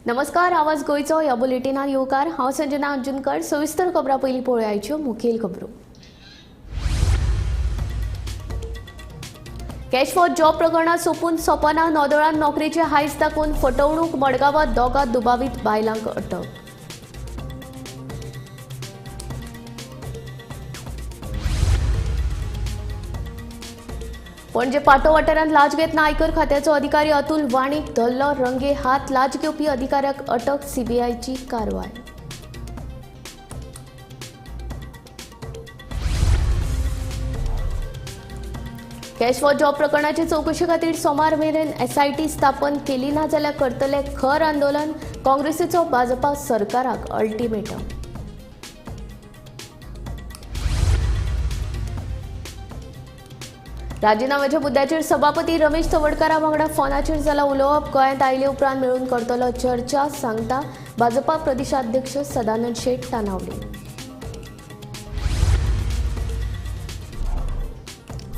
नमस्कार, आवाज गोंयचो ह्या बुलेटिनात येवकार. हांव संजना अंजुनकर. सविस्तर खबरां पयलीं पळोवयाच्यो मुखेल खबरो. कॅश फॉर जॉब प्रकरणात सोपून सोपना नोदळान नोकरेचे हायस दाखोवन फटवणूक. मडगांवात दोगां दुबावीत बायलांक अटक. पणजे पाटो वाठारांत लाच घेतना आयकर खात्याचो अधिकारी अतुल वाणीक धरलो रंगे हात. लाच घेवपी अधिकाऱ्याक अटक, सीबीआयची कारवाय. कॅश फॉर जॉब प्रकरणाचे चवकशे खातीर सोमार मेरेन एसआयटी स्थापन केली ना जाल्यार करतले खर आंदोलन. काँग्रेसीचो भाजपा सरकाराक अल्टिमेटम. राजिनाम्याच्या मुद्द्याचेर सभापती रमेश तवडकारा वांगडा फोनाचेर जाला उलोवप. गोंयांत आयले उपरांत मेळून करतलो चर्चा, सांगता भाजपा प्रदेशाध्यक्ष सदानंद शेट तानावडे.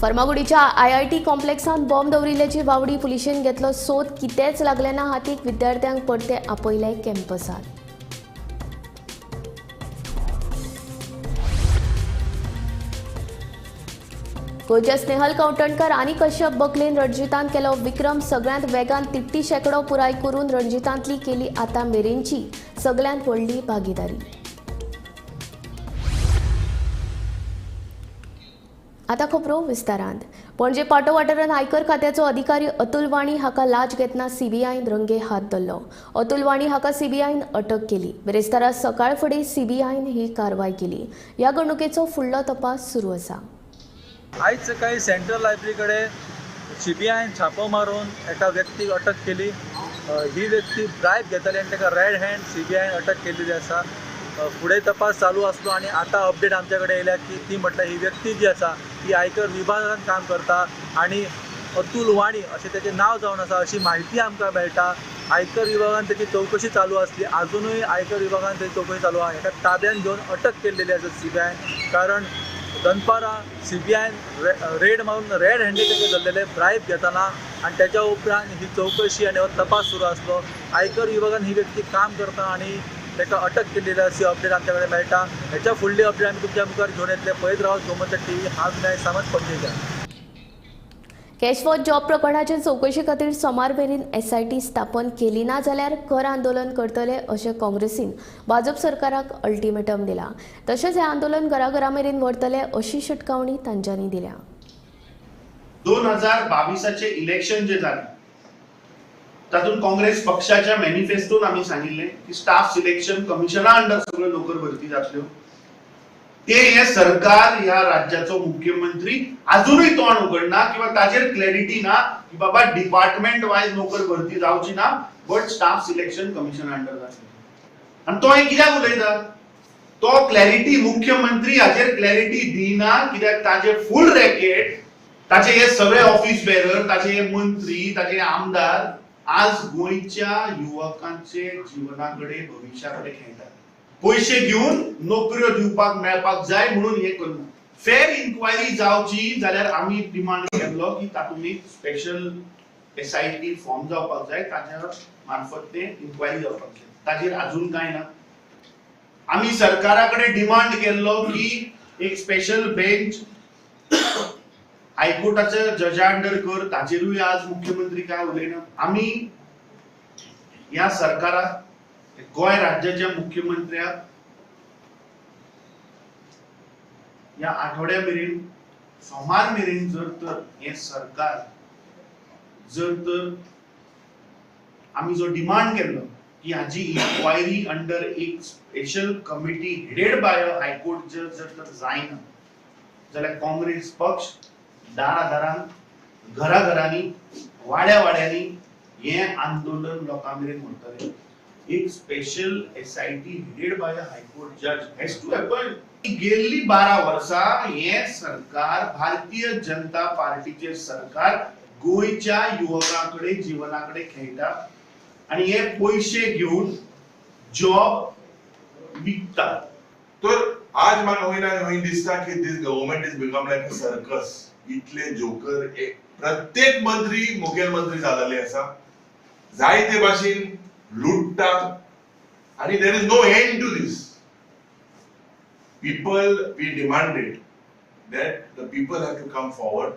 फर्मागुडीच्या आयआयटी कॉम्प्लेक्सांत बॉम्ब दवरिल्ल्याची वावडी पुलिशेन घेतलो सोद. कितेंच लागलें ना हातीक, विद्यार्थ्यांक परते आपयले कॅम्पसात. गोंयच्या स्नेहल कवठणकर आनी कश्यप बकलेन रणजितान केलो विक्रम. सगळ्यांत वेगान 33 शेंकडो पुराय करून रणजितांतली केली आतां मेरेनची सगळ्यांत व्हडली भागीदारी. आतां खबरो विस्तारांत. पणजे पाटो वाठारांत आयकर खात्याचो अधिकारी अतुल वाणी हाका लाच घेतना सीबीआयन रंगे हात धरलो. अतुल वाणी हाका सीबीआयन अटक केली. बिरेस्तारा सकाळ फुडें सीबीआयन ही कारवाय केली. ह्या घडणुकेचो फुडलो तपास सुरू आसा. आयज सकाळी सेंट्रल लायब्ररी कडेन सीबीआयन छापो मारून एका व्यक्तीक अटक केली. ही व्यक्ती ब्रायब घेताली आनी ताका रेड हँड सीबीआयन अटक केल्ली आसा. फुडें तपास चालू आसलो आनी आतां अपडेट आमच्या कडेन येयल्या की ती म्हटल्यार ही व्यक्ती जी आसा ती आयकर विभागान काम करता आनी अतुल वाणी अशें तेचें नांव जावन आसा अशी म्हायती आमकां मेळटा. आयकर विभागान तेची चवकशी चालू आसली, आजुनूय आयकर विभागान तेची चवकशी चालू आसा. हेका ताब्यान घेवन अटक केल्लेली आसा सीबीआयन, कारण दनपारां सीबीआयन रेड मारून रेड हँडेड तेका धरलेले ब्रायब घेतना आनी तेच्या उपरांत ही चवकशी आनी हो तपास सुरू आसलो. आयकर विभागान ही व्यक्ती काम करता आनी ताका अटक केल्ली अशी अपडेट आमच्या कडेन मेळटा. हेच्या फुडली अपडेट आमी तुमच्या मुखार घेवन येतले. पळयत रावत गोमंतक टीव्ही. हांव विनायक सावंत, पणजेच्यान. कॅश फॉर जॉब प्रकरणाचे चवकशे खातीर सोमार मेरेन एसआयटी स्थापन केली ना जाल्यार खर आंदोलन करतले अशें काँग्रेसीन भाजप सरकाराक अल्टिमेटम दिला. तशेंच हें आंदोलन घराघरा मेरेन व्हरतले अशी शिटकावणी तांच्यांनी दिल्या. 2022 इलेक्शन जे जालें तातूंत काँग्रेस पक्षाच्या मॅनिफेस्टोन आमी सांगिल्लें की स्टाफ सिलेक्शन कमिशना अंडर सगळ्यो नोकर भरती जातल्यो. ते हे सरकार, ह्या राज्याचो मुख्यमंत्री अजूनय तोंड उगडना किंवा ताजेर क्लॅरिटी ना की बाबा डिपार्टमेंट वायज नोकर भरती जावची ना, but staff selection commission under जातली. आनी तो हें कित्याक उलयता? तो क्लॅरिटी मुख्यमंत्री हाजेर क्लॅरिटी दिना कित्याक ताजे फूल रॅकेट, ताचे हे सगळे ऑफिस बेरर, ताचे हे मंत्री, ताचे आमदार आज गोंयच्या युवकांचे जिवना कडेन, भविश्या कडेन खेळटात. पयशे घेवन नोकऱ्यो दिवपाक मेळपाक जाय म्हणून हे करना. फेर इन्क्वायरी जावची जाल्यार आमी डिमांड केल्लो की तातूंत एक स्पेशल एसआयटी फॉर्म जावपाक जाय, ताच्या मार्फत ते इन्क्वायरी जावपाक जाय. ताजेर अजून कांय ना. आमी सरकारा कडेन डिमांड केल्लो की एक स्पेशल बेंच हायकोर्टाच्या जजा अंडर कर, ताजेरूय आज मुख्यमंत्री काय उलयना. आमी ह्या सरकाराक, गोंय राज्याच्या मुख्यमंत्र्याक ह्या आठवड्या मेरेन, सोमार मेरेन जर तर हें सरकार जर तर आमी जो डिमांड केल्लो की हाजी इन्क्वायरी अंडर एक special committee headed by a high court जज जर तर जायना जाल्यार काँग्रेस पक्ष दारा दारान, घरा घरांनी, वाड्या वाड्यांनी हें आंदोलन लोकां मेरेन व्हरतले. एक special SIT headed by a high court जज हॅज टू अपॉइंट. गेल्ली 12 वर्सां हें सरकार, भारतीय जनता पार्टीचें सरकार गोंयच्या युवकां कडेन, जिवना कडेन खेळटा आनी हे पयशे घेवन जॉब विकता. तर आज म्हाका वयना वयर दिसता की this government is become like a circus. इतले जोकर, प्रत्येक मंत्री मुखेलमंत्री जालेले आसा. जायते भाशेन लुट्टा आनी there is no end to this. People, we demanded that the people have to come forward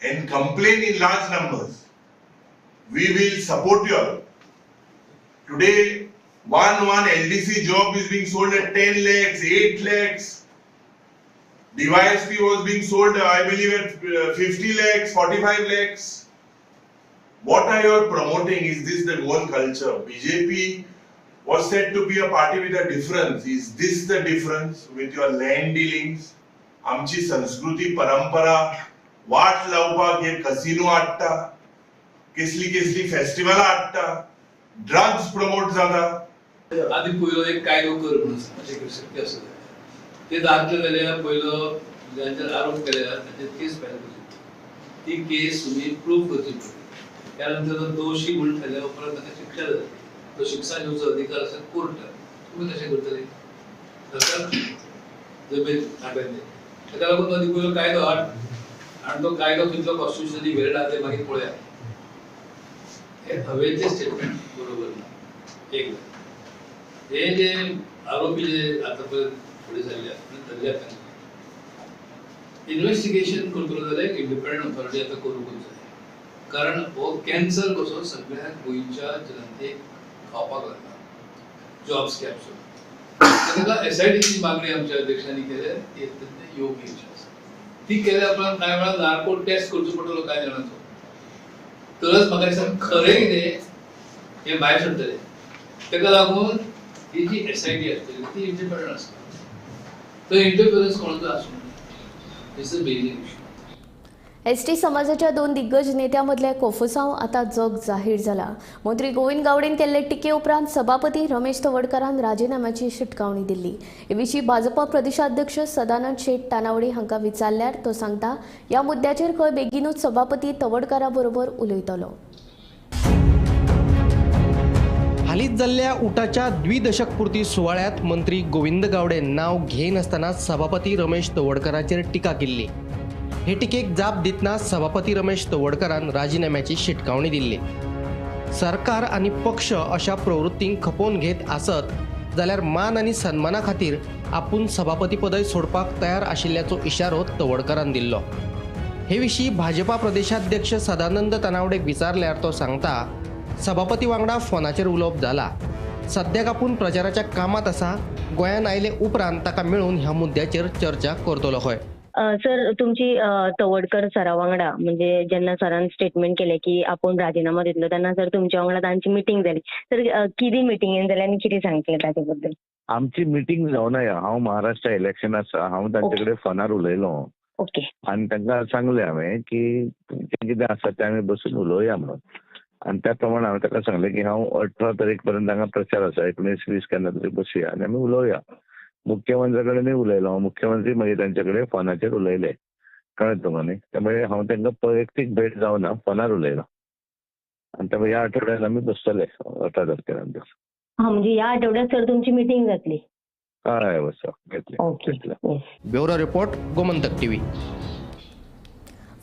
and complain in large numbers. We will support you all. Today, one LDC job is being sold at 10 lakhs, 8 lakhs. DYSP was being sold, I believe, at 50 lakhs, 45 lakhs. What are you promoting? Is this the Goan culture? BJP was said to be a party with a difference. Is this the difference with your land dealings? आमची संस्कृती परंपरा वाट लावपाक हे casino हाडटा, केसली केसली फेस्टिवलां हाडटा, drugs promote जाता. आदी पयलो एक कायदो कर म्हणून अशें शक्य आसा ते दाखले जाल्यार पयलो जांचेर आरोप केले तांचेर केस फायल करची, ती केस तुमी प्रूव करची पडली. त्या नंतर तो दोशी म्हणून ठरल्या उपरांत ताका शिक्षा जाली, तो शिक्षा घेवचो अधिकार आसा कोर्टाक. तुमी कशें करतले? सरकार जमीन ताब्यांत दिली, ताका लागून तो आदी पयलो कायदो हाड आनी तो कायदो कितलो कॉन्स्टिट्युशनली व्हॅलिड आहा ते मागीर पळोवया. हे हवेचे स्टेटमेंट बरोबर ना. एक हे जे आरोपी जे आतापर्यंत फुडें जाल्ले धरले तांकां इन्व्हेस्टिगेशन करतलो जाल्यार एक इंडिपेंडंट ऑथॉरिटी आतां करूंकूच जाय, कारण हो कॅन्सर कसो सगळ्या गोंयच्या जनतेक खावपाक लागला जॉब स्कॅम्स. ताका एसआयटीची मागणी आमच्या अध्यक्षांनी केल्या, ती अत्यंत योग्य इच्छा आसा. ती केल्या उपरांत कांय वेळार नार्को टेस्ट करचो पडटलो कांय जाणांचो, तरच म्हाका दिसता खरें कितें हें भायर सरतलें. ताका लागून ही जी एसआयटी आसतली ती इंडिपेंडंट आसता, तो इंटरफिरन्स कोणाचो आसूं नये. This is basic issue. ST समाजाच्या दोन दिग्गज नेत्यांमदले कोफुसांव आतां जग जाहीर जाला. मंत्री गोविंद गावडेन केल्ले टिके उपरांत सभापती रमेश तवडकारान राजिनाम्याची शिटकावणी दिल्ली. हे विशीं भाजपा प्रदेशाध्यक्ष सदानंद शेट तानावडे हांकां विचारल्यार तो सांगता, ह्या मुद्द्याचेर खंय बेगीनूच सभापती तवडकारा बरोबर उलयतलो. हालींच जाल्ल्या उटाच्या द्विदशकपूर्ती सुवाळ्यांत मंत्री गोविंद गावडे नांव घेयनासतना सभापती रमेश तवडकाराचेर टिका केल्ली. हे टिकेक जाप दितना सभापती रमेश तवडकारान राजिनाम्याची शिटकावणी दिल्ली. सरकार आनी पक्ष अशा प्रवृत्तींक खपोवन घेत आसत जाल्यार मान आनी सन्माना खातीर आपूण सभापतीपदय सोडपाक तयार आशिल्ल्याचो इशारो तवडकारान दिल्लो. हे विशीं भाजपा प्रदेशाध्यक्ष सदानंद तानावडेक विचारल्यार तो सांगता, सभापती वांगडा फोनाचेर उलोवप जाला, सद्याक आपूण प्रचाराच्या कामांत आसा, गोंयांत आयले उपरांत ताका मेळून ह्या मुद्द्याचेर चर्चा करतलो खंय. सर, तुमची तवडकर सरा वांगडा म्हणजे जेन्ना सरान स्टेटमेंट केलें की आपूण राजिनामो दितलो तेन्ना सर तुमच्या वांगडा तांची मिटींग जाली, सर कितें मिटिंगेन जाली आनी कितें सांगतलें ताचे बद्दल? आमची मिटींग जावना, हांव महाराष्ट्र इलेक्शन आसा, हांव तांचे कडेन फोनार उलयलो. ओके. आनी तांकां सांगलें हांवें की तुमचें कितें आसा तें आमी बसून उलोवया म्हणून. आनी त्या प्रमाणे हांवें ताका सांगलें की हांव 18 तारीख पर्यंत हांगा प्रचार आसा, 19-20 केन्ना तरी बसया आनी आमी उलोवया. मुख्यमंत्र्या कडेनूय उलयलो, मुख्यमंत्री मागीर तांचे कडेन फोनाचेर उलयले, कळ्ळें तुका न्ही. त्यामुळे हांव तांकां वैयक्तीक भेट जावना, फोनार उलयलो. आनी त्यामुळे ह्या आठवड्यात आमी बसतले 18 तारखेर आमच्या. हा, म्हणजे ह्या आठवड्यात सर तुमची मिटींग जातली? हय, बस घेतले. Okay. Bureau report, Gomantak TV.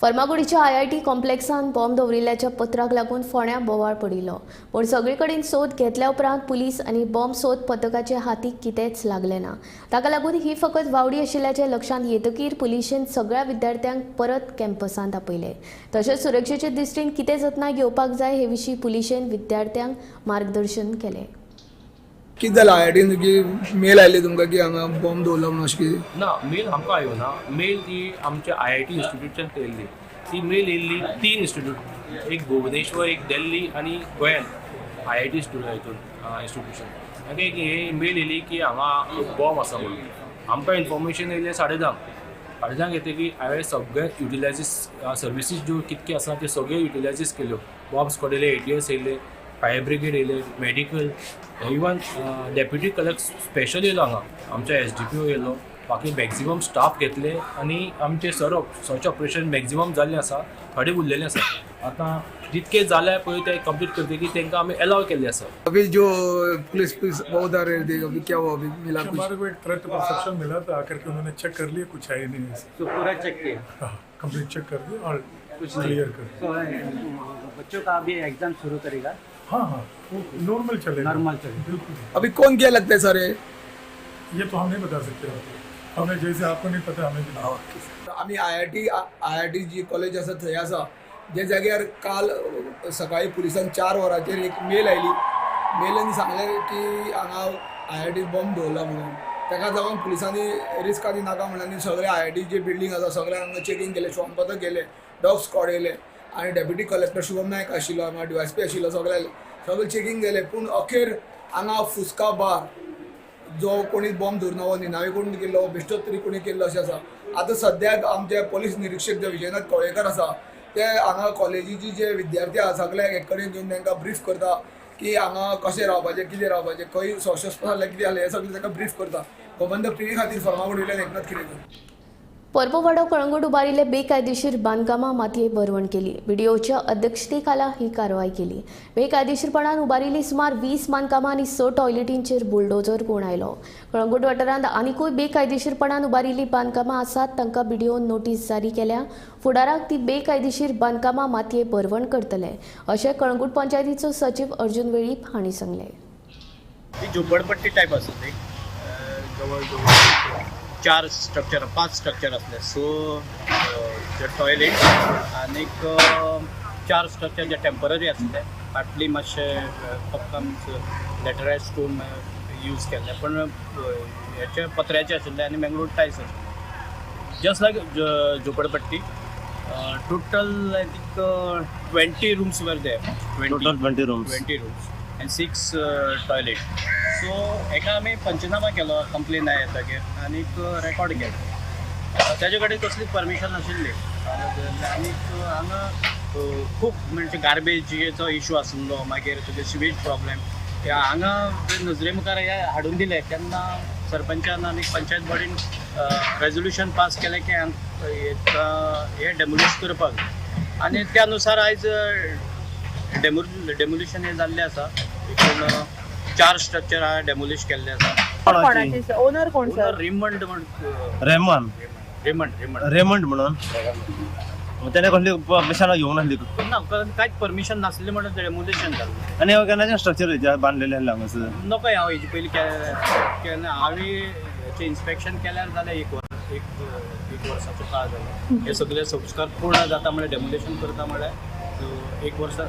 फर्मागुडीच्या IIT कॉम्प्लेक्सान बॉम्ब दवरिल्ल्याच्या पत्राक लागून फोंड्यां बोवाळ पडिल्लो, पूण सगळे कडेन सोद घेतल्या उपरांत पुलीस आनी बॉम्ब सोद पथकाचे हातीक कितेंच लागलें ना. ताका लागून ही फकत वावडी आशिल्ल्याचें लक्षांत येतकीर पुलिशेन सगळ्या विद्यार्थ्यांक परत कॅम्पसांत आपयले. तशेंच सुरक्षेचे दृश्टीन कितें जतनाय घेवपाक जाय हे विशीं पुलिशेन विद्यार्थ्यांक मार्गदर्शन केलें. कितें जालां आयआयटीन की मेल आयली तुमकां की हांगा बॉम्ब दवरला म्हणून अशें कितें? ना, मेल आमकां आयो ना. मेल ती आमच्या आयआयटी इन्स्टिट्यूटान येयल्ली. ती मेल येयल्ली 3 इन्स्टिट्यूट, एक भुवनेश्वर, एक दिल्ली आनी गोंयान आयआयटी हितून इन्स्टिट्यूशन. तांकां एक हे मेल येयली की हांगा एक बॉम्ब आसा म्हणून. आमकां इन्फॉर्मेशन येयलें 10:30 10:30 येतकीर हांवें सगळे युटिलायजीस सर्विसीस ज्यो कितके आसा त्यो सगळे युटिलायजीस केल्यो. बॉम्ब स्क्वॉड येयले, एटीएस येयले, फायर ब्रिगेड येयले, medical, even deputy collector special येयलो हांगा, आमचो एसडीपीओ येयलो, बाकी मॅक्झिमम स्टाफ घेतले आनी आमचे सर्च ऑपरेशन मॅक्झिमम जाल्लें आसा, थोडे उरलेले आसा. आतां जितके जाल्या पळय ते कंप्लीट करतकीर तांकां आमी एलाव केल्ले आसा. अभी जो पुलिस पुलिस बहुत आ रहे थे, अभी क्या हुआ, अभी मिला कुछ? हमारे को एक थ्रेट परसेप्शन मिला था, आकर के उन्होंने चेक कर लिया, कुछ है ही नहीं ऐसे। तो पूरा चेक किया? हाँ, कंप्लीट चेक कर दिया और कुछ क्लियर कर दिया। तो बच्चों का अभी एग्जाम शुरू करेगा? हाँ हाँ, वो नॉर्मल चलेगा, नॉर्मल चलेगा। बिल्कुल। अभी कौन किया लगता है सर ये? ये तो हम नहीं बता सकते आपको, हमें जैसे आपको नहीं पता, हमें भी नहीं। आमी I I T G college आसा थंय आसा, जे जाग्यार काल सकाळी पुलिसान 4 वरांचेर एक मेल आयली. मेलीन सांगलें की हांगा आय I T bomb दवरला म्हणून. ताका लागून पुलिसांनी रिस्क आनी नाका म्हणून सगळे I I T G building आसा सगळे हांगा चॅकींग केलें, श्वानपथक गेले, डॉग स्क्वॉड येयले आनी डेप्युटी कलेक्टर शुभम नायक आशिल्लो हांगा, डीवायएसपी आशिल्लो, सगळे आयले, सगळे चॅकींग केलें. पूण अखेर हांगा फुस्का बार जो कोणी बॉम्ब दवरना हो निनावी कोण केल्लो, बेश्टोच तरी कोणी केल्लो अशें आसा. आतां सद्याक आमचे पोलीस निरिक्षक जे विजयनाथ कवळेकर आसा ते हांगा कॉलेजीची जे विद्यार्थी आसा सगळ्यांक एक कडेन घेवन तांकां ब्रीफ करता की हांगा कशें रावपाचें, कितें रावपाचें, खंय संशयास्पद जाल्यार कितें जालें, हें सगळें तांकां ब्रीफ करता. गोमंतक टीव्ही खातीर फर्मागुडयेंतल्यान एकनाथ खिरेकर. परबोवाडो कळंगूट उबारिल्ले बेकायदेशीर बांदकामां मातये भरवण केली. बीडीओच्या अध्यक्षतेखाला ही कारवाय केली. बेकायदेशीरपणान उबारिल्ली सुमार 20 बांदकामां आनी 6 टॉयलेटींचेर बुलडोजर घुंवडायलो. कळंगूट वाठारांत आनिकूय बेकायदेशीरपणान उबारिल्ली बांदकामां आसात, तांकां बीडीओन नोटीस जारी केल्या. फुडाराक ती बेकायदेशीर बांदकामां मातये भरवण करतले अशें कळंगूट पंचायतीचो सचीव अर्जुन वेळीप हांणी सांगलें. ती झोपडपट्टी टायप आसा ती जवळ जवळ 4 स्ट्रक्चर 5 स्ट्रक्चर आसले, 6 टॉयलेट आनीक 4 स्ट्रक्चर जे टेम्पररी आसले. फाटली मातशे फक्त लॅटरायज स्टोन यूज केल्ले, पण हेचे पत्र्याचे आशिल्ले आनी मेंगलोर टायल्स आशिल्ले. जस्ट लायक झोपडपट्टी. Total I think 20 rooms were there. Total 20 rooms. 20 rooms and 6 toilet. So हेका आमी पंचनामा केलो, कंप्लेन येतकीर आनीक रेकॉर्ड केलो. ताजे कडेन कसलीच परमिशन नाशिल्ली आनीक हांगा खूब म्हणजे गार्बेजीचो इशू आसलो, मागीर तुगे सिवेज प्रॉब्लेम हांगा नजरे मुखार हे हाडून दिले तेन्ना सरपंचान आनी पंचायत बॉडीन रेजोल्युशन पास केलें की हे डेमोलिश करपाक, आनी त्या नुसार आयज डेमोलिशन हे जाल्लें आसा. एकूण 4 स्ट्रक्चर हा डेमोलिश केल्ले आसा. ओनर कोण sir? Raymond. Raymond Raymond Raymond Raymond म्हणून त्याने कसली परमिशन घेऊन नासली ना, कांयच परमिशन नासलें म्हणून डेमोलिशन जालें. आनी केन्नाच्यान स्ट्रक्चर बांदलेलें हांगासर? नको हांव हेजे पयलीं केन्ना हांवें हेचें इन्स्पेक्शन केल्यार जालें एक वर्साचो काळ जालो. हे सगळे संस्कार पूर्ण जाता म्हळ्यार डेमोलिशन करता म्हळ्यार 1 वर्सा.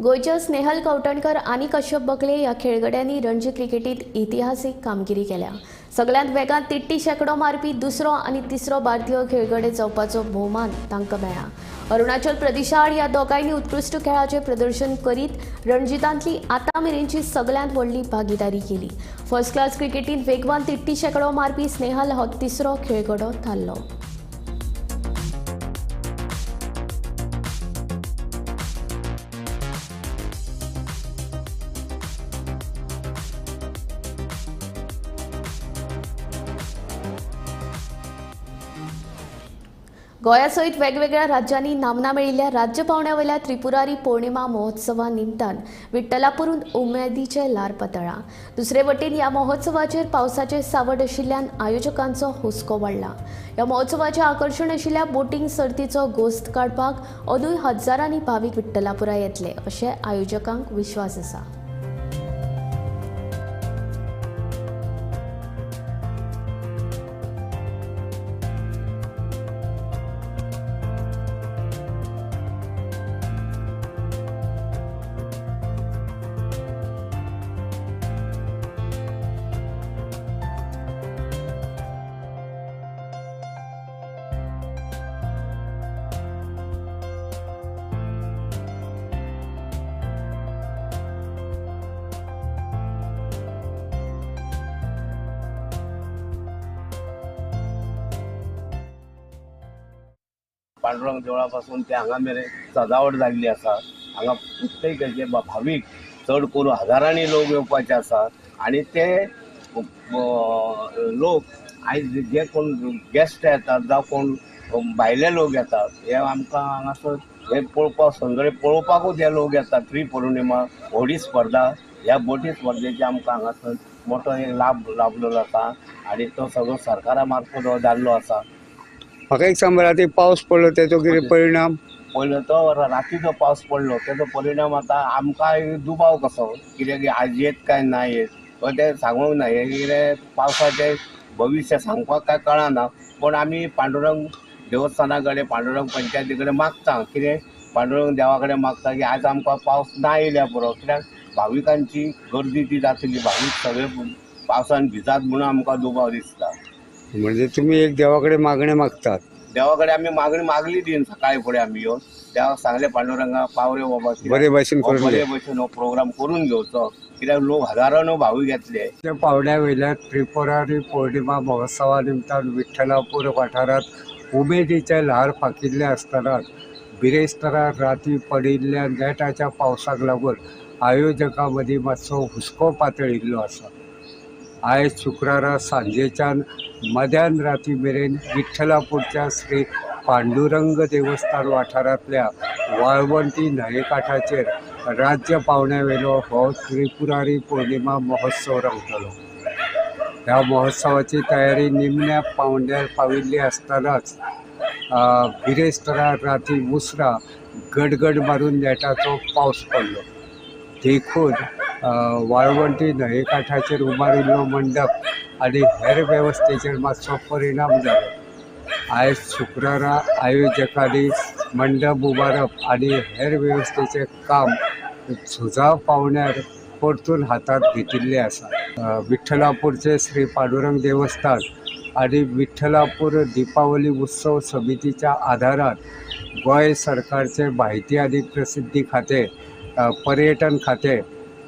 गोंयच्या स्नेहल कवठणकर आनी कश्यप बकले ह्या खेळगड्यांनी रणजी क्रिकेटीत इतिहासीक कामगिरी केल्या. सगळ्यांत वेगान 33 शेंकडो मारपी दुसरो आनी तिसरो भारतीय खेळगडे जावपाचो भोवमान तांकां मेळ्ळा. अरुणाचल प्रदेशा आड ह्या दोगांयनी उत्कृश्ट खेळाचें प्रदर्शन करीत रणजीतांतली आतां मेरेनची सगळ्यांत व्हडली भागीदारी केली. फर्स्ट क्लास क्रिकेटींत वेगवान 33 शेंकडो मारपी स्नेहल हो तिसरो खेळगडो थारलो. गोंया सयत वेगवेगळ्या राज्यांनी नामना मेळिल्ल्या राज्य पावंड्या वयल्या त्रिपुरारी पौर्णिमा महोत्सवा निमतान विठ्ठलापुरून उमेदीचें ल्हार पातळ्ळां. दुसरे वटेन ह्या महोत्सवाचेर पावसाचें सावट आशिल्ल्यान आयोजकांचो हुस्को वाडला. ह्या महोत्सवाचें आकर्शण आशिल्ल्या बोटींग सर्तीचो गोस्त काडपाक अदूय हजारांनी भावीक विठ्ठलापुरा येतले अशें आयोजकांक विश्वास आसा. पांडुरंग देवळा पासून ते हांगा मेरेन सजावट जाल्ली आसा. हांगा प्रत्येक हेजे भावीक चड करून हजारांनी लोक येवपाचे आसा आनी ते लोक आयज जे कोण गेस्ट येतात जावं कोण भायले लोक येतात हे आमकां हांगासर हे पळोवपाक सगळे पळोवपाकूच हे लोक येतात. त्रिपौर्णिमा व्हडी स्पर्धा ह्या बोटी स्पर्धेचे आमकां हांगासर मोठो एक लाभ लाभलेलो आसा आनी तो सगळो सरकारा मार्फत हो जाल्लो आसा. म्हाका एक सांग, आतां पावस पडलो तेचो कितें परिणाम पयलो तो रातीचो पावस पडलो तेजो परिणाम आतां आमकां दुबाव कसो कित्याक की आज येत काय ना येत तें सांगूंक ना. हें कितें पावसाचें भविश्य सांगपाक काय कळना, पूण आमी पांडुरंग देवस्थाना कडेन पांडुरंग पंचायती कडेन मागता कितें पांडुरंग देवा कडेन मागता की आज आमकां पावस ना येयल्यार पुरो, कित्याक भाविकांची गर्दी ती जातली, भावीक सगळे पावसान भिजात म्हणून आमकां दुबाव दिसता. म्हणजे तुमी एक देवा कडेन मागणें मागतात? देवा कडेन आमी मागणी मागली ती सकाळी फुडें आमी येवन देवाक सांगलें पांडुरंगा पावरे बाबा बरे भशेन करून बरे भशेन हो प्रोग्राम करून घेवचो, कित्याक लोक हजारांनी भावीक येतले. त्या पावण्या वयल्या त्रिपुरारी पौर्णिमा महोत्सवा निमतान विठ्ठलापूर वाठारांत उमेदीचें ल्हार फाकिल्लें आसतनाच बिरेस्तारा राती पडिल्ल्या नेटाच्या पावसाक लागून आयोजकां मदीं मातसो हुस्को पातळिल्लो आसा. आयज शुक्रारा सांजेच्यान मध्यान राती मेरेन विठ्ठलापूरच्या श्री पांडुरंग देवस्थान वाठारांतल्या वाळवंटी न्हंयेकाठाचेर राज्य पावण्यावेलो हो त्रिपुरारी पौर्णिमा महोत्सव रंगतलो. ह्या महोत्सवाची तयारी निमण्या पावंड्यार पाविल्ली आसतनाच बिरेस्तारा राती उसरां गडगड मारून नेटाचो पावस पडलो. देखून वाळवंटी न्हंयेकाठाचेर उबारिल्लो मंडप आनी हेर वेवस्थेचेर मातसो परिणाम जालो. आयज शुक्रारा आयोजकांनी मंडप उबारप आनी हेर वेवस्थेचें काम झुजा पावण्यार परतून हातांत घेतिल्लें आसा. विठ्ठलापूरचें श्री पांडुरंग देवस्थान आनी विठ्ठलापूर दीपावली उत्सव समितीच्या आदारान गोंय सरकारचें म्हायती आनी प्रसिद्धी खातें, पर्यटन खातें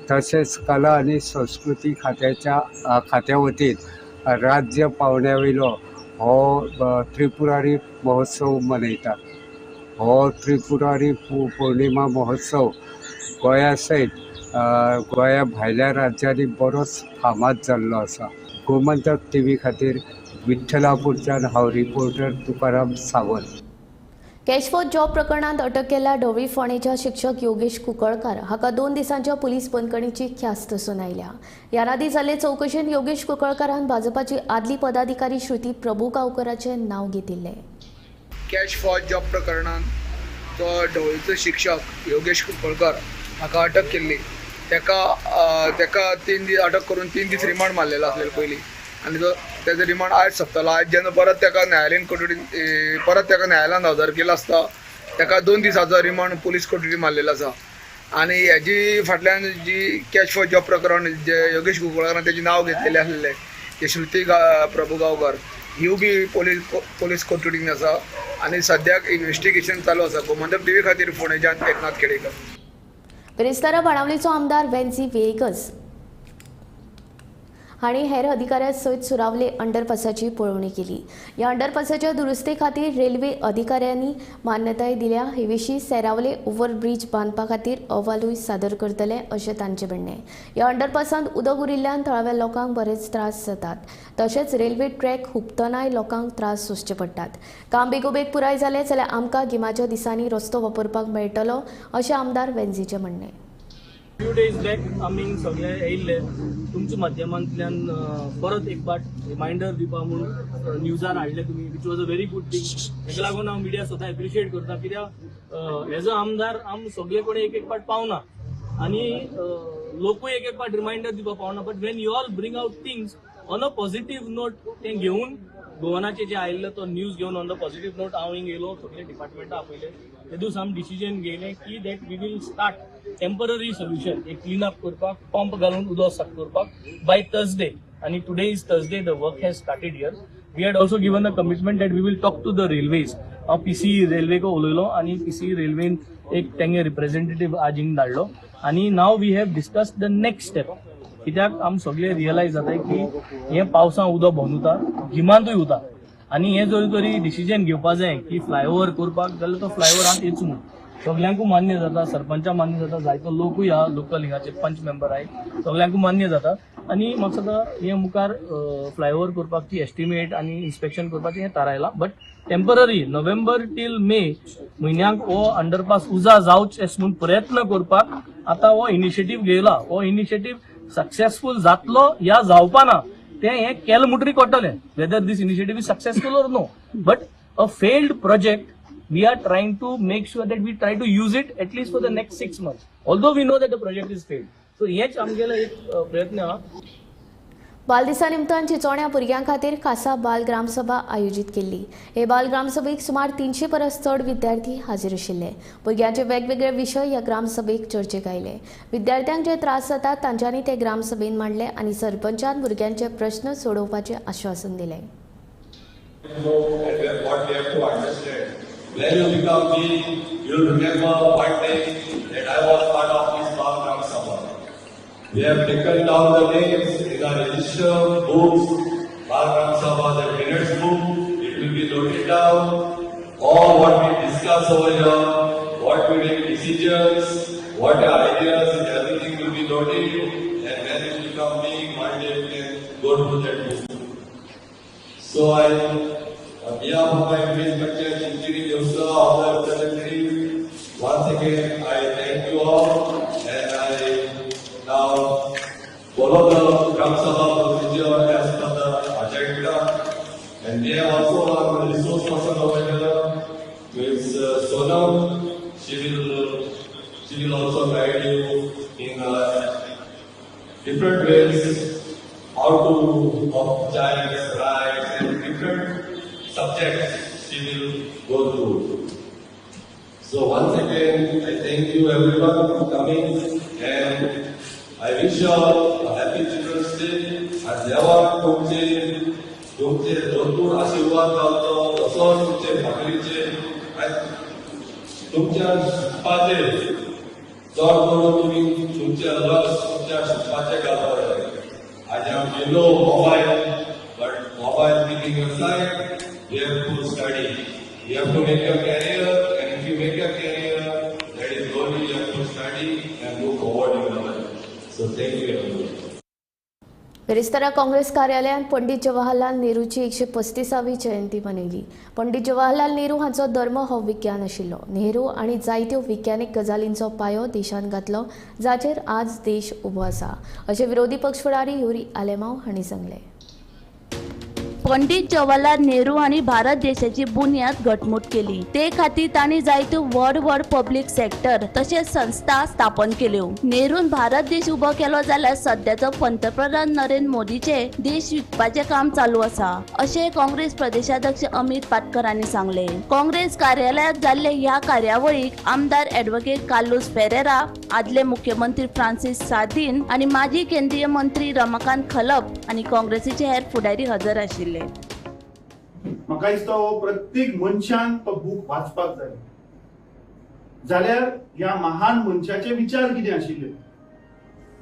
तशेंच कला आनी संस्कृती खात्याच्या खात्या वतीन राज्य पावण्या वयलो हो त्रिपुरारी महोत्सव मनयतात. हो त्रिपुरारी पौर्णिमा महोत्सव गोंया सयत गोंया भायल्या राज्यांनी बरोच फामाद जाल्लो आसा. गोमंतक टीव्ही खातीर विठ्ठलापूरच्यान हांव reporter Tukaram Sawant. Cash for job प्रकरणांत अटक केल्ल्या ढवळी फोंडेच्या शिक्षक योगेश कुंकळकार हाका 2 दिसांच्या पुलीस बंदखणीची ख्यास्त सुनायल्या. ह्या आदीं जाल्ले चवकशेंत योगेश कुंकळकारान भाजपाची आदली पदाधिकारी श्रुती प्रभुगांवकराचें नांव घेतिल्लें. कॅश फॉर जॉब प्रकरणांत जो ढवळीचो शिक्षक योगेश कुंकळकार हाका अटक केल्ली. तेका 3 दीस अटक करून 3 दीस रिमांड मारलेलो आसलेलो पयलीं आनी तो तेजो रिमांड आयज सोंपतलो. आयज जेन्ना परत तेका न्यायालयीन कोठडीन परत तेका न्यायालयान हजर केलो आसता तेका 2 दिसाचो रिमांड पुलीस कोठडी मारलेलो आसा. आनी हेजी फाटल्यान जी कॅश फॉर जॉब प्रकरण जे योगेश कुंकळकारान तेजें नांव घेतलेलें आसलेलें ते श्रुती प्रभुगांवकर ह्यूय बी पोलीस कोठडीन आसा आनी सद्याक इन्वेस्टिगेशन चालू आसा. गोमंतक टीव्ही खातीर फोंडेच्यान एकनाथ खेडेकर. बिरेस्तारा बाणावलीचो आमदार वेन्झी व्हिएगस हांणी हेर अधिकाऱ्यां सयत सुरावले अंडरपासाची पळोवणी केली. ह्या अंडरपासाच्या दुरुस्ते खातीर रेल्वे अधिकाऱ्यांनी मान्यताय दिल्या. हे विशीं सेरावले ओव्हरब्रीज बांदपा खातीर अहवालूय सादर करतले अशें तांचें म्हणणें. ह्या अंडरपासांत उदक उरिल्ल्यान थळाव्या लोकांक बरेच त्रास जातात. तशेंच रेल्वे ट्रॅक हुपतनाय लोकांक त्रास सोंसचे पडटात. काम बेगोबेग पुराय जालें जाल्यार आमकां गिमाच्या दिसांनी रस्तो वापरपाक मेळटलो अशें आमदार वेन्झीचें म्हणणें. फ्यू डेज बॅक आमी सगळे येयल्ले तुमच्या माध्यमांतल्यान परत एक पाट रिमायंडर दिवपा म्हूण न्यूजार हाडले तुमी, which was a very good thing. तेका लागून हांव मिडिया स्वता एप्रिशिएट करता, कित्याक एज अ आमदार आम सगळे कडेन एक एक पाट पावना आनी लोकूय एक एक पाट रिमायंडर दिवपा पावना. But when you all bring out things on a positive note, तें घेवन गोवनाचे जे आयिल्लो तो न्यूज घेवन ऑन the positive note हांव हिंग येयलो, सगळे डिपार्टमेंटां आपयले. ते दीस आमी डिसिजन घेयलें की that we will start temporary solution, एक क्लीन अप करपाक, पंप घालून उदक साफ करपाक बाय थर्सडे. आनी today is Thursday, the work has started here. We had also given a commitment that we will talk to the railways. हांव PCE रेल्वेक उलयलो आनी पीसीई रेल्वेन एक तेंगे रिप्रेझेंटेटिव्ह आज हिंग धाडलो आनी now we have discuss the next step. कित्याक आम सगळे रियलायज जाता की हें पावसां उदक भोंवन उरता, गिमांतूय उरता आनी हें जर तरी डिसिजन घेवपा जाय की फ्लायओवर करपाक जाल्यार तो फ्लायओवर आतां येच म्हूण सगल्यांकूय मान्य जाता, सरपंचा मान्य जाता, जायतो लोकूय आहा लोकल हिंगाचे पंच मेंबर आहाय सगल्यांकूय मान्य जाता. आनी म्हाका दिसता हें मुखार फ्लायओवर करपाक एस्टिमेट आनी इन्स्पेक्शन करपाचें हें थारायलां. बट टेम्पररी नोव्हेंबर टील मे म्हयन्याक हो अंडरपास उजा जावचें म्हूण प्रयत्न करपाक आतां हो इनिशिएटीव घेयला. हो इनिशिएटीव सक्सेसफूल जातलो या जावपा ना तें हें केलें म्हणटरी कळटलें, whether this initiative is successful or no. But a failed project We are trying to make sure that we try to use it at least for the next 6 months, although we know that the project is failed. So हेच आमगेलो एक प्रयत्न आहा. बालदिसा निमतान चिंचोण्या भुरग्यां खातीर खासा बाल ग्रामसभा आयोजीत केल्ली. हे बाल ग्रामसभेक सुमार 300 परस चड विद्यार्थी हाजीर आशिल्ले. भुरग्यांचे वेगवेगळे विशय ह्या ग्रामसभेक चर्चेक आयले. विद्यार्थ्यांक जे त्रास जातात तांच्यांनी ते ग्रामसभेन मांडले आनी सरपंचान भुरग्यांचे प्रश्न सोडोवपाचें आश्वासन दिलें. We have taken down the names in our register books, Bal Gram Sabha, the minutes book, it will be noted down. All what we discuss over here, what we make decisions, what are ideas, everything will be noted, and when you become big, one day you can go to that book. So I, on behalf of my village panchayat, Chinchini Devsa, all the representatives, once again I thank you all, and I now follow the Gram Sabha procedure as per the agenda, and we have also our resource person over here, Ms. Sonam. She will also guide you in different ways how to of child's rights and different subjects she will go through. So once again, I thank you everyone for coming, and I wish you all a happy Children's Day. आणि देवाक तुमचे तुमचे भरपूर आशीर्वाद गावचो, तसोच तुमचे भाकरीचे आनी तुमच्या शिकपाचेर चड करून तुमी तुमचे लक्ष तुमच्या शिकपाचेर घालपाक जाय. आज आमचे no mobile, but mobile keeping aside, you have to study, you have to make your career, and if you make your career, that is only you have to study and move forward in your life. So thank you everyone. बिरेस्तारा काँग्रेस कार्यालयात पंडित जवाहरलाल नेहरूची 135वी जयंती मनयली. पंडित जवाहरलाल नेहरू हांचो धर्म हो विज्ञान आशिल्लो. नेहरू आनी जायत्यो विज्ञानीक गजालींचो पायो देशान घातलो, जाचेर आज देश उबो आसा, अशें विरोधी पक्ष फुडारी युरी आलेमाव हांणी सांगलें. पंडित जवाहरलाल नेहरू हांणी भारत देशाची बुन्याद घटमूट केली. ते खातीर तांणी जायत्यो व्हड व्हड पब्लीक सेक्टर तशेंच संस्था स्थापन केल्यो. नेरून भारत देश उबो केलो जाल्यार सद्याचो पंतप्रधान नरेंद्र मोदीचे देश विकपाचें काम चालू आसा, अशें काँग्रेस प्रदेशाध्यक्ष अमित पाटकर हांणी सांगलें. काँग्रेस कार्यालयांत जाल्ले ह्या कार्यावळीक आमदार ॲडव्होकेट कार्लुस फेरेरा, आदले मुख्यमंत्री फ्रांसीस सार्दीन आनी माजी केंद्रीय मंत्री रमाकांत खलप आनी काँग्रेसीचे हेर फुडारी हजर आशिल्ले. म्हाका दिसता हो प्रत्येक मनशान तो बूक वाचपाक जाय. जाल्यार ह्या महान मनशाचे विचार कितें आशिल्ले,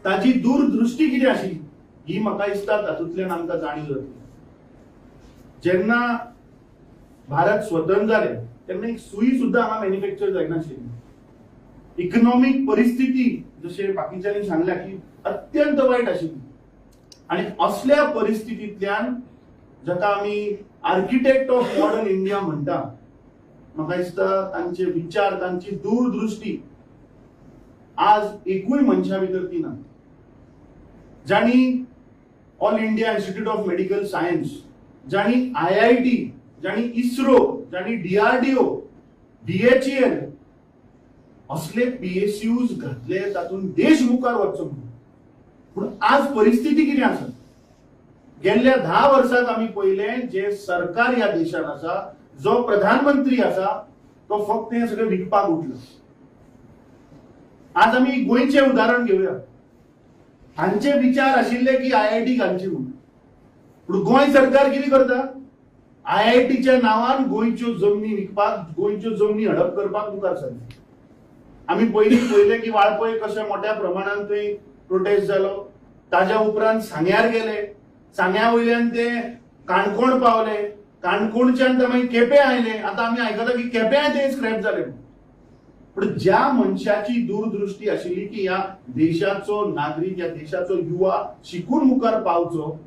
ताजी दूरदृष्टी कितें आशिल्ली, ही म्हाका दिसता तातूंतल्यान आमकां जाणीव जातली. जेन्ना भारत स्वतंत्र जालें तेन्ना एक सुई सुद्दां हांगा मॅन्युफॅक्चर जायनाशिल्ली. इकॉनॉमीक परिस्थिती जशें बाकीच्यांनी सांगल्या की अत्यंत वायट आशिल्ली, आनी असल्या परिस्थितींतल्यान जाका आमी आर्किटेक्ट ऑफ मॉडर्न इंडिया म्हणटा, म्हाका दिसता तांचे विचार, तांची दूरदृष्टी आज एकूय मनशा भितर ती ना. जांणी All India Institute of Medical Science, जांणी IIT, जांणी इस्रो, जांणी DRDO, BHEL असले PSUs घातले तातूंत देश मुखार वचचो म्हणून. पूण आज परिस्थिती कितें आसा, गेल्ल्या 10 वर्सांत आमी पळयलें जे सरकार ह्या देशान आसा, जो प्रधानमंत्री आसा, तो फक्त हें सगळें विकपाक उठलो. आज आमी गोंयचें उदाहरण घेवया. हांचे विचार आशिल्ले की IIT घालची म्हणून, पूण गोंय सरकार कितें करता, IITच्या नांवान गोंयच्यो जमनी विकपाक, गोंयच्यो जमनी हडप करपाक मुखार सरले. आमी पयलीं पळयलें की वाळपय कशें मोठ्या प्रमाणान थंय प्रोटेस्ट जालो, ताज्या उपरांत सांग्यार गेले, सांग्या वयल्यान ते काणकोण पावले, काणकोणच्यान ते मागीर केपें आयले. आतां आमी आयकता की केप्यां ते स्क्रॅप जाले. पूण ज्या मनशाची दूरदृष्टी आशिल्ली की ह्या देशाचो नागरीक, ह्या देशाचो युवा शिकून मुखार पावचो,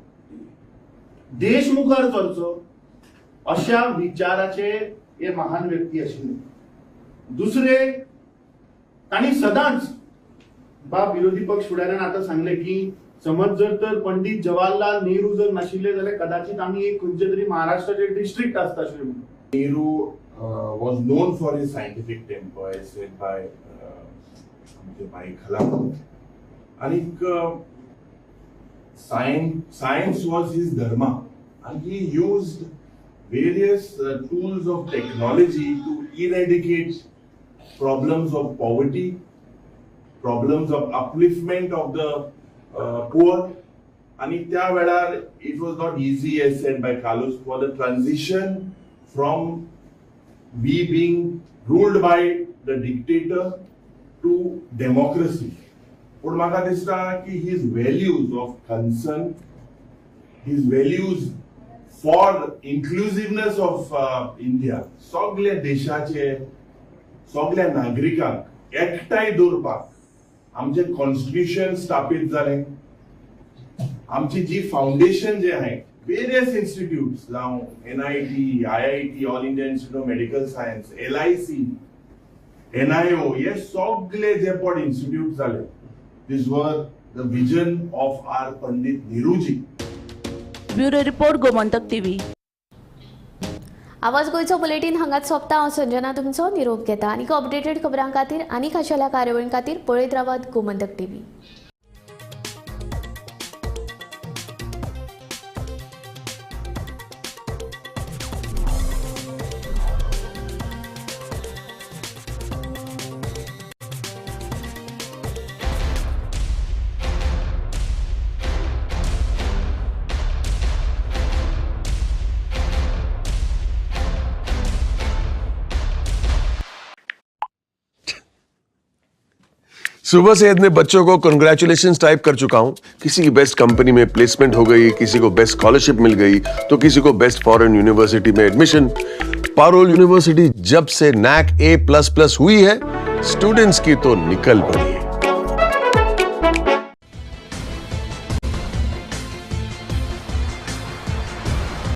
देश मुखार चलचो, अशा विचाराचे हे महान व्यक्ती आशिल्ले. दुसरे, तांणी सदांच बाब विरोधी पक्ष फुडाऱ्यान आतां सांगलें की समज जर तर पंडित जवाहरलाल नेहरू जर नाशिल्ले जाल्यार कदाचित आमी एक खंयचे तरी महाराष्ट्राचे डिस्ट्रिक्ट आसता आशिल्ले. Nehru was known for his scientific temper, as said by आमचे भाई खलाप. आनीक science was his dharma and he used various tools of technology to eradicate problems of poverty, problems of upliftment of the poor. आणि त्या वेळार it was not easy, as said by Carlos, for the transition from we being ruled by the dictator to democracy. पूण म्हाका दिसता की his values of concern, his values for inclusiveness of India, सगल्या देशाचे सगल्या नागरिकांक एकठांय दवरपाक आमचें कॉन्स्टिट्युशन स्थापीत जालें. आमची जी फावंडेशन जे आहे वेरियस इन्स्टिट्यूट्स जावं NIT, IIT, All India Institute of Medical Science, LIC, NIO, हे सगळे जे पण इन्स्टिट्यूट जाले, this were the vision of our Pandit Nehruji. Bureau report, Gomantak TV. आवाज गोंयचो बुलेटीन हांगाच सोंपता. हांव संजना तुमचो निरोप घेता. आनीक अपडेटेड खबरां खातीर आनी खाशेल्या कार्यावळीं खातीर पळयत रावात गोमंतक टीव्ही. सुबह से इतने बच्चों को कंग्रेचुलेशंस टाइप कर चुका हूं. किसी की बेस्ट कंपनी में प्लेसमेंट हो गई, किसी को बेस्ट स्कॉलरशिप मिल गई, तो किसी को बेस्ट फॉरेन यूनिवर्सिटी में एडमिशन. पारोल यूनिवर्सिटी जब से नैक A++ हुई है, स्टूडेंट्स की तो निकल पड़ी है.